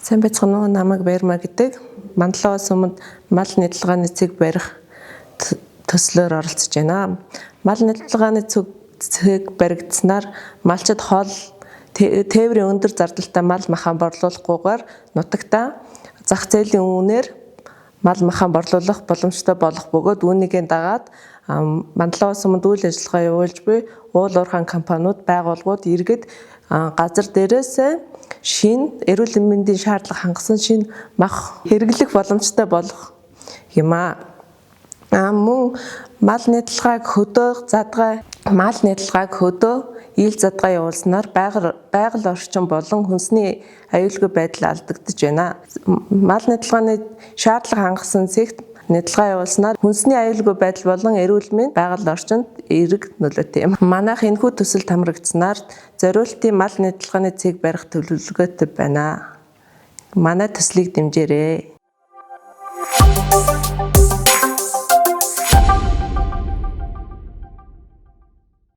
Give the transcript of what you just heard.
Сайн байцгаана уу? Намайг Баярмаа гэдэг. Мандлаа суманд мал нядалгааны цэг барих төслөөр оролцож байна. Мал нядалгааны цэг баригдсанаар малчид хол тээврийн өндөр зардалтай мал махаа борлуулахгүйгээр нутагтаа зах зээлийн үнээр мал махаа борлуулах боломжтой болох бөгөөд үүнийгээ дагаад Мандлаа суманд үйл ажиллагаа явуулж буй уул уурхайн компаниуд, байгууллагууд, иргэд газар дээрээс шинэ эрүүл мэндийн шаардлага хангасан шинэ мах хэрэглэх боломжтой болох юм аа. Мөн мал нядалгааг хөдөө ил задгай явуулснаар байгаль орчин болон хүнсний аюулгүй байдал алдагдаж байна. Мал нядалгааны шаардлага хангасан цэгт нядалгаа явуулснаар хүнсний аюулгүй байдал болон эрүүл мэнд, байгаль орчинд эерэг нөлөөтэй юм. Манайх энэхүү төсөл хамрагдсанаар зориултын мал нядалгааны цэг барих төлөвлөгөөтэй байна. Манай төслийг дэмжээрэй.